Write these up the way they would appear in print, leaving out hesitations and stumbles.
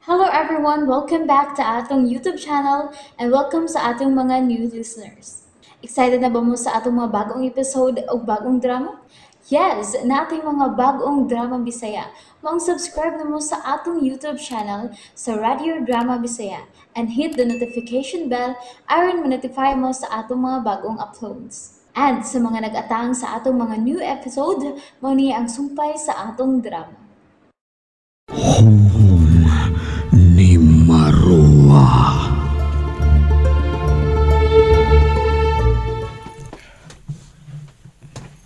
Hello everyone! Welcome back to atong YouTube channel and welcome sa atong mga new listeners. Excited na ba mo sa atong mga bagong episode o bagong drama? Yes! Nating mga bagong drama Bisaya. Maong subscribe na mo sa atong YouTube channel sa Radio Drama Bisaya and hit the notification bell aron ma-notify mo sa atong mga bagong uploads. And sa mga nag-atang sa atong mga new episode, mao ni ang sumpay sa atong drama. Hunghong ni Marua.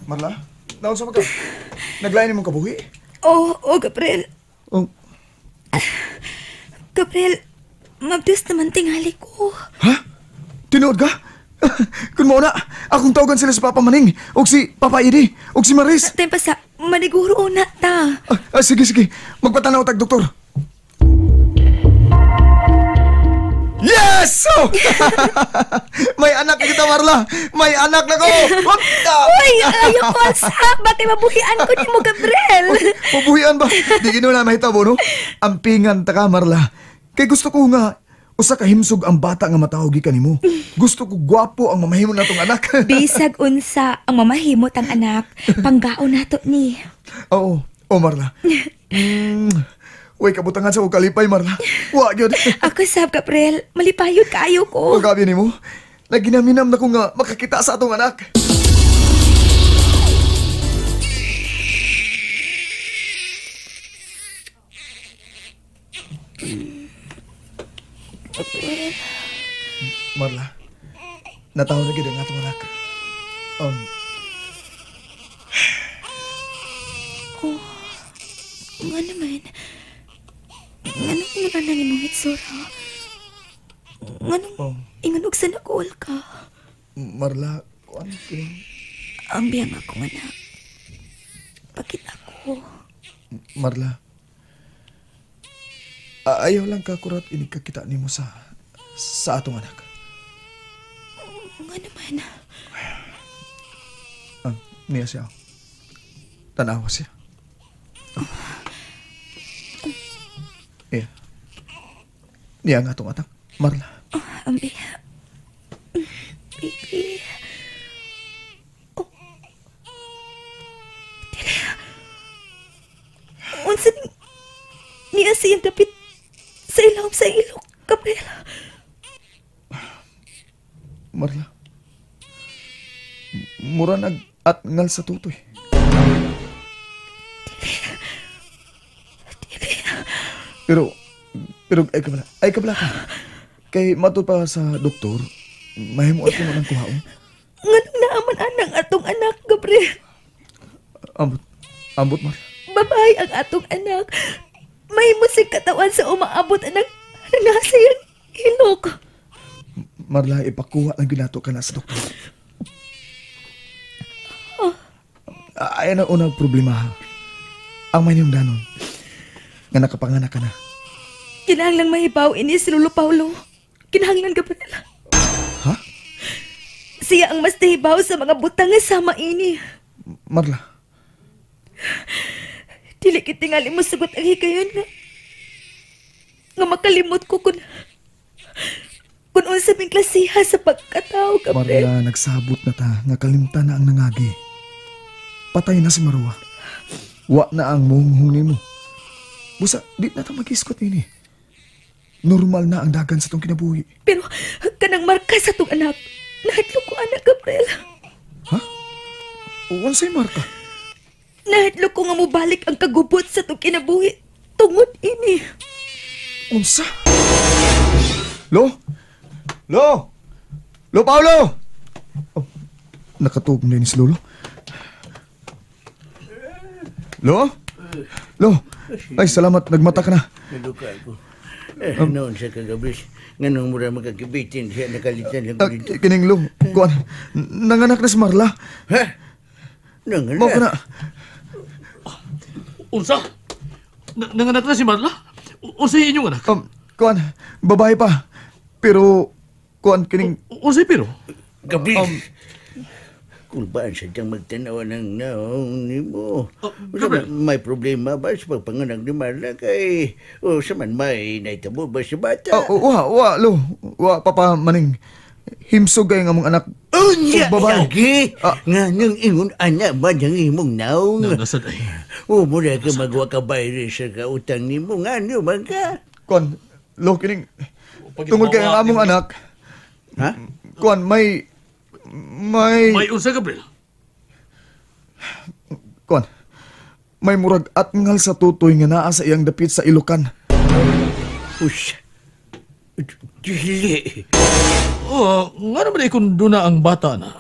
Marla, naon sa ka? Naglain mo kabuhi? Oo, oh, Gabriel. Oh. Gabriel, mabdos naman tingali ko. Ha? Tinuod ka? Kun mo na, akong tawagan sila si Papa Maning, og si Papa Idi, og si Maris. Atay pa sa, maniguro na ta. Sige, sige. Magpatanaw tag doktor. Yes! Oh! May anak na kita, Marla! May anak na ko! What the? Uy, ayoko sa! Bakit mabuhian ko ni mo, Gabriel? Uy, mabuhian ba? Di gino na mahitabo, no? Ampingan ta ka, Marla. Kay gusto ko nga, usa ka himsog ang bata nga matawag gikan nimo. Gusto ko gwapo ang mamahimo natong anak. Bisag unsa ang mamahimot ang anak, panggaon nato ni. Oo, oh, Marla. Uy, kabutangan sa kong kalipay, Marla. Wa, gyud. Ako sab, Gabriel, malipayod kaayo ko. Pagkabi nimo, naginaminam na ko nga makakita sa atong anak. Gabriel. Marla, natawa na gyud ang atong anak. Oh, nga naman. Nganong mura nang imong itsura? Nganong ingon og sa nakuol ka? Marla, kuan kining ambiyang akong anak. Bakit ako? Marla, ayaw lang ka kurat inig kakita nimo sa atong anak. Nga naman. Niya siya. Tanawa siya. Iya. Niya nga atong atak, Marla. Oh, ambi. Baby. Oh. Dili. Unsa niya siyang dapit sa ilawom sa ilok, Gabriel. Marla. Mura nag-atngal sa tutoy. Dili. Pero ay kabala ka. Kay matud pa sa doktor, mahimo at mo ng kuhaon. Nganong naaman anang atong anak, Gabriel? Ambot, Marla. Babae ang atong anak. Mahimo siyang katawan sa umaabot anak na nasa iyang ilok. Marla, ipakuha lang ginato ka na sa doktor. Oh. Ayan ang unang problema, ha. Ang may niyong danon, nga nakapanganak ka na. Kinahanglang mahibaw ini si Lolo Paulo. Kinahanglan, Gabriel. Ha? Siya ang mas nahibaw sa mga butang nga sama ini. Marla. Dili kitingali mo sagot ang higayon nga makalimot ko kung unsa ming klasiha sa pagkatao, Gabriel. Marla, nagsabot na ta nga kalimtan na ang nangagi. Patay na si Marwa. Wa na ang munghong nimo. Busa, di na ta mag-iskot ini. Normal na ang dagan sa tong kinabuhi. Pero kanang marka sa tong anak, nahadlok ko anak, Gabriel. Ha? Unsay marka? Nahadlok ko nga mobalik ang kagubot sa tong kinabuhi tungod ini. Unsa? Lo? Lo? Lo Paulo! Oh, nakatug na ni si Lolo. Lo? Lo? Ay, salamat. Nagmata ka na. Naluka ako. Noon sa kagabi, nganong mura magkagibitin siya, nakalitan lang ko dito. Kining Lo, kuan, nanganak na si Marla. Ha? Nanganak? Mao ka na. Unsa? Nanganak na si Marla? Unsa inyong anak? Kuan, babae pa. Pero, kuan, kining... Unsay pero? Gabriel, Kulbaan sa diyang magtanaw ng naong nimo. Oh, Unsa Gabriel. man, may problema ba sa pagpanganak ni Marla kay o sa man may naitabo ba sa bata? Wa, wa, lo. Wa, Papa Maning. Himsog kay nga mong anak. Unya, Ug babae. lagi! Ah. Nga nang ingon anak ba niyang imong naong? Na, nasad ay. O mura ka magwa ka bayri sa kautang nimo nga ano man ka? Kuan, lo, kining. Pag Tungod kay ang mawa- among anak, Ha? kuan, may, May unsa, Gabriel? kuan, may murag atngal sa tutoy nga naa sa iyang dapit sa ilukan. Usa. Dili. Oh, nga naman ay kung doon na ang bata na.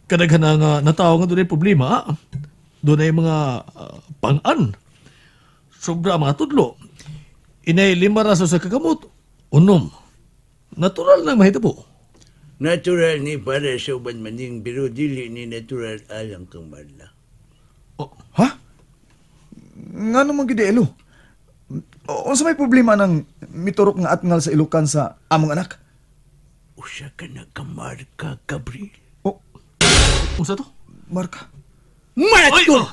Kadaghan na nga natawo nga doon ay problema. Doon ay mga pang-an. Sobra ang mga tudlo. Inay 5 raso sa kakamot. Unom. Natural nang mahitabo. Natural ni para sa uban maning pero dili ni natural alang kang Marla. Oh, Ha? Nga naman gid elo. Unsa may problema ng miturok nga atngal sa ilukan sa among anak? Usa ka na kamarka, Gabriel. Oh, unsa to? marka. Ay, Mato! oh!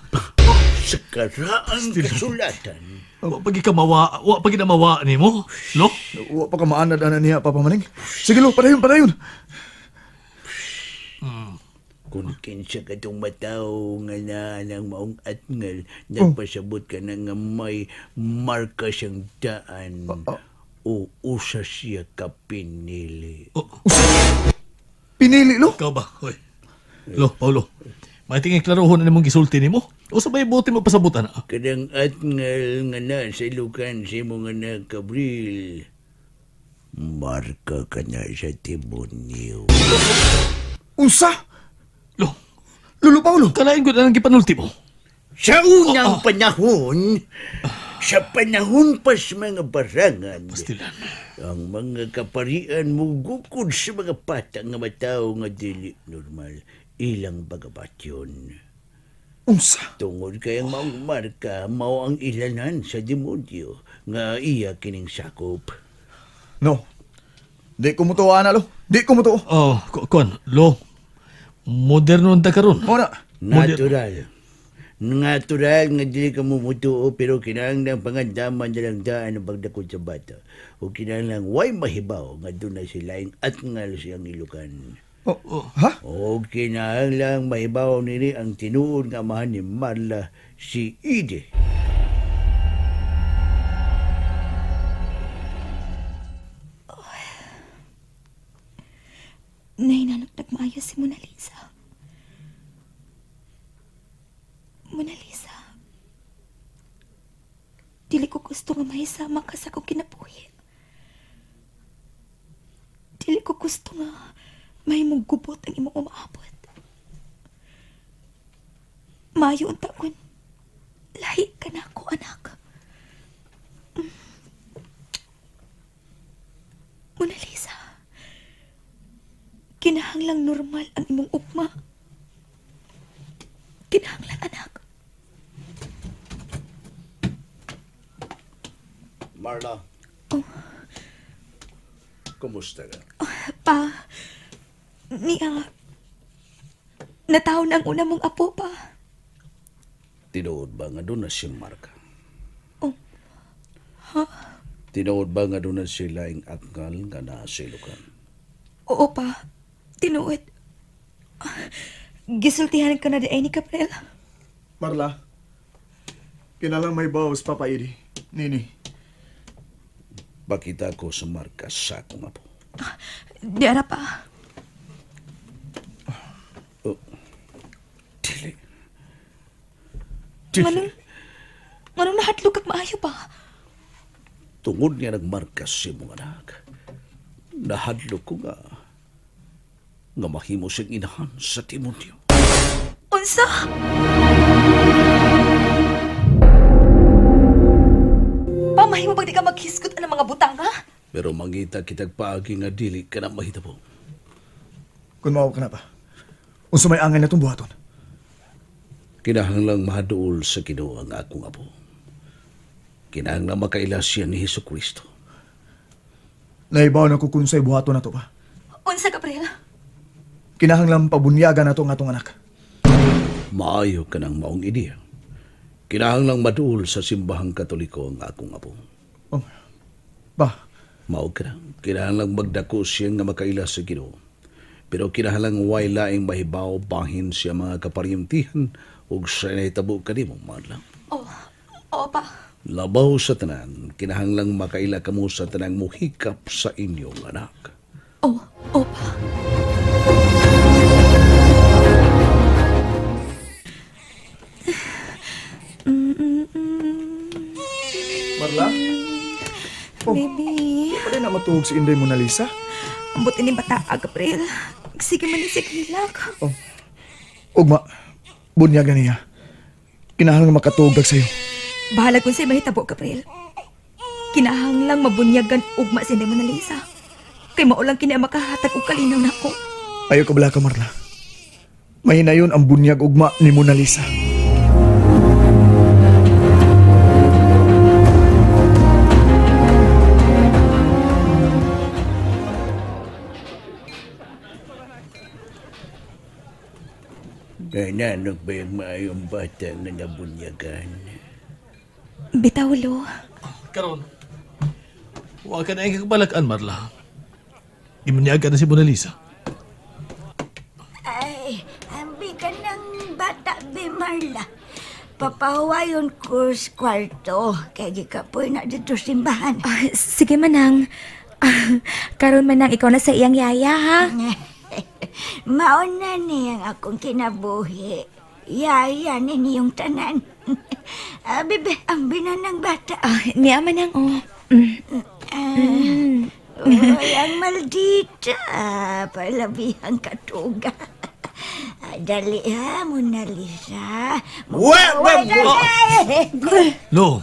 Sa karaang kasulatan. Wa pagi ka mawa, wa pagi na mawa nimo. Lo? Wa pa ka maanad ana niya, Papa Maning. Sige lo, padayon, padayon. Kung kinsa ka tong mataw nga na ng maong atngal, nagpasabot ka na nga may marka siyang daan o usa siya ka pinili. Oh, Pinili lo. ikaw ba? Hoy. Lo, Paulo. May tingin klarohon na nimong gisulti nimo. Usa ba buti mo pasabutan na? Kadang atngal nga na sa ilukan sa imong anak, Gabriel, marka ka na sa demonyo. Unsa? Lo, Lolo Paulo. kalain ko na ang gipanulti mo. Sa unang panahon, sa panahon pa sa mga barangan, Pastilan. ang mga kaparian mugukod sa mga pata nga mataw nga dili normal, ilang bagabatyon. Unsa? Tungod kay ang maong marka, mao ang ilanan sa demonyo nga iya kining sakop. No. Di ko mutuo ana lo. Di ko mutuo. Oh, kuan, lo. Moderno ang karon. Mao na. Natural. Natural nga dili ka mumutuo pero kinahanglan pangandaman na lang daan ang pagdakod sa bata. O kinahanglan way mahibaw nga doon na sila ang atngal siyang ilukan. Oh, ha? O kinahanglan mahibaw nini ang tinuod nga amahan ni Marla si Ide. Nahinanap nagmaayos si Mona Lisa. Mona Lisa, dili ko gusto nga mahisama ka sa akong kinabuhi. Dili ko gusto nga mahimong gubot ang imong umaabot. Maayo ang taon. Lahi ka na ako, anak. Mona Lisa, kinahanglang normal ang imong ugma. Kinahanglan, anak. Marla. Oh. Kumusta ka? Pa, niya, nataw na ang una mong apo, pa. Tinuod ba nga doon na si Marka? Oh. Ha? Tinuod ba nga doon na sila ang atngal nga nasilukan? Oo, pa. Tinuod. Gisultihan ka na di ay ni Gabriel. Marla. Kinalang may bawas, Papa Idi. Nini. Pakita ko sa Marka sa akong apo. Di ara pa. Oh. Dili. Dili. Nganong nahadlok kag maayo pa? Tungod nga nagmarkas si mong anak, nahadlok ko nga mahimo siyang inahan sa demonyo. Unsa? Pamahimo pag di ka maghisgot ang mga butang, ha? Pero mangita kitag paagi nga dili ka na mahitabo. Kung mao ka na pa. Unsa may angay na itong buhaton? Kinahanglang mahaduol sa Ginoo ang akong apo. Kinahanglang makaila siya ni Hesus Kristo. Naibaw na ko kung sa'y buhaton na to pa. Unsa, Gabriel? Kinahanglang pabunyagan na to ang atong anak. Maayo ka ng maong ideya. Kinahanglang maduol sa simbahang Katoliko ang akong apo. Oh. Ba? Mao ka na. Kinahanglang magdako siya nga makaila sa Ginoo. Pero kinahanglang way laing mahibaw bahin siya mga kaparyentihan ug sa nahitabo kanimo, Marla. Oh, oo pa. Labaw sa tanan, kinahanglang makaila kamo sa tanang muhikap sa inyong anak. Oh, oo pa. Marla? Oh, Baby. Pwede na matuog si Inday Mona Lisa? Ambot ini bata, Gabriel. Sige man si Hilak. Oh. Ugma, bunyag na niya. Kinahanglang makatuog dag sa'yo. Bahala kung sa'yo mahitabo, Gabriel. Kinahanglang mabunyagan ugma si Inday Mona Lisa. Kay maulang kini ang makahatag og kalinaw nako. Ayaw ka bala ka, Marla. Mahinayon ang bunyag ugma ni Mona Lisa. Nananok ba yung maayong bata nga nabunyagan? Bitaw, lo. Karon, wa ka na yung kakabalakan, Marla. Imunyagan na si Mona Lisa. Ay, ambi ka ng bata, be Marla. Papahuwayon ko sa kwarto. Kaya gikapoy na dito simbahan. Ah, sige, Manang. Karon, Manang, ikaw na sa iyang yaya, ha? Mauna niyang akong kinabuhi. Yaya ni niyong tanan. Bebe, ang binanang bata. Niya, Manang, oh. Uy, ang maldita. Palabihang katuga. Dali ha, Mona Lisa. Wa! Wa! Lo,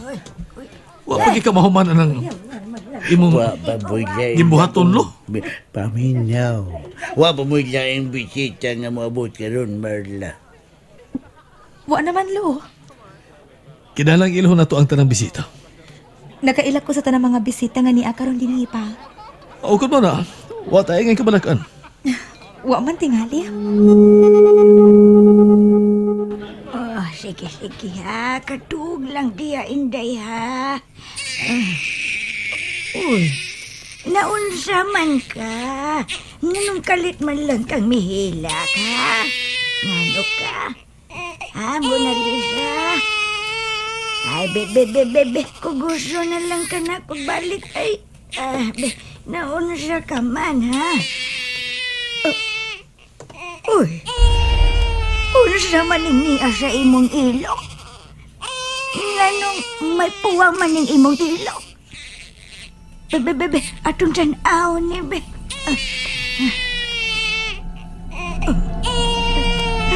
wa pa ka mahuman ng imong gimbuhaton, lo? Paminaw. Wa pa mo'y laing bisita nga moabot karon, Marla. Wa naman, lo. Kinalang ilho na to ang tanang bisita. Nakaila ko sa tanang mga bisita nga niya karon dinhi pa. O kun mo na, wa tayo ngay kabalakan. Wa man tingali. Oh, sige, sige ha. Katug lang diya, Inday ha. Uy, naunsa man ka. Nganong kalit man lang kang mihilak, ha? Ngano ka? Ha, Mona Lisa? Ay, bebe, bebe, bebe. Kugusto na lang ka na pagbalik. Ay, be, naunsa ka man, ha? Uy, unsa man niya sa imong ilok? Nganong may puwang man ning imong ilok? Bebe, bebe, atong tan-aw ni, be.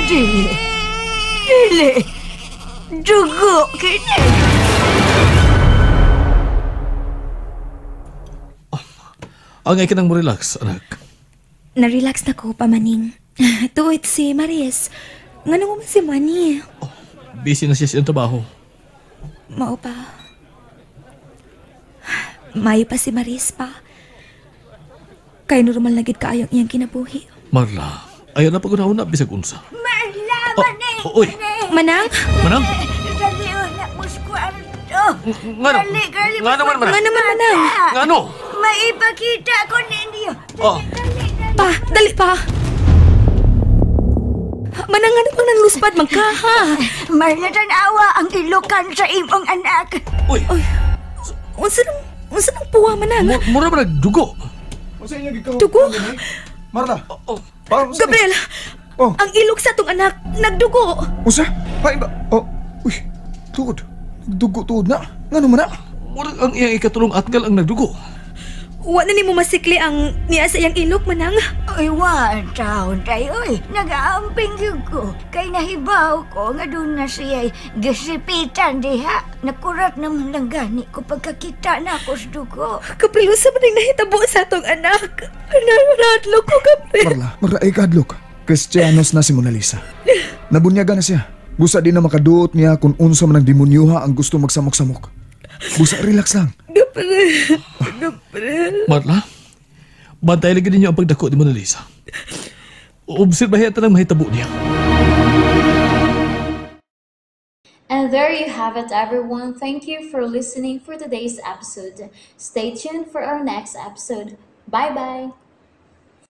Dili, dili, dugo kini. Angay ka nang mo relax, anak. Na-relax na ko, pamaning. Tuwit si Maris. Ngano man si Manny? Oh, busy na siya sa iyang trabaho. Mao pa. Mayo pa si Maris pa. Kay normal na gid kaayo ang iyang kinabuhi. Marla, ayaw na pag-una-una bisag unsa. Marla, maning! Oh, oy. Manang? Manang? Dali na mo sa kwarto. Ngano? Ngano man, Manang? Ngano man, Manang? Ngano? Maipakita ko ninyo. Oh. Pa, dali pa. Manang, ano pang nangluspad man ka, ha? Marla, tanawa ang ilukan sa imong anak. Uy! Uy! Unsa nang puwa, Manang? Mura ba nagdugo? Dugo? Marla! Oh. Gabriel! Oh. Ang ilok sa itong anak, nagdugo! Unsa? Ay ba? Oh. Uy, tuod. Nagdugo tuod na. Ngano man na? Murag ang iyang ikatulong atgal ang nagdugo. Wa na nimo masikli ang niya sa iyang ilok, Manang. Uy, wa taon tayo, uy. Nag-aamping yun ko. Kay nahibaw ko nga doon na siya'y gisipitan diha. Nakurat naman lang gani ko pagkakita na ako sa dugo. Gabriel, sa man ang nahitabo sa atong anak? Naradlok ko, Gabriel. Marla, Marla, ay kadlok. Kristiyanos na si Mona Lisa. Nabunyaga na siya. Busa di na makaduot niya kung unsa man ang demonyuha ang gusto magsamok-samok. Busa, relax lang. Gabriel, Gabriel. Marla, bantay lagi ninyo ang pagdako ni Mona Lisa. Obserbahin ito ng mahitabo niya. And there you have it, everyone. Thank you for listening for today's episode. Stay tuned for our next episode. Bye bye.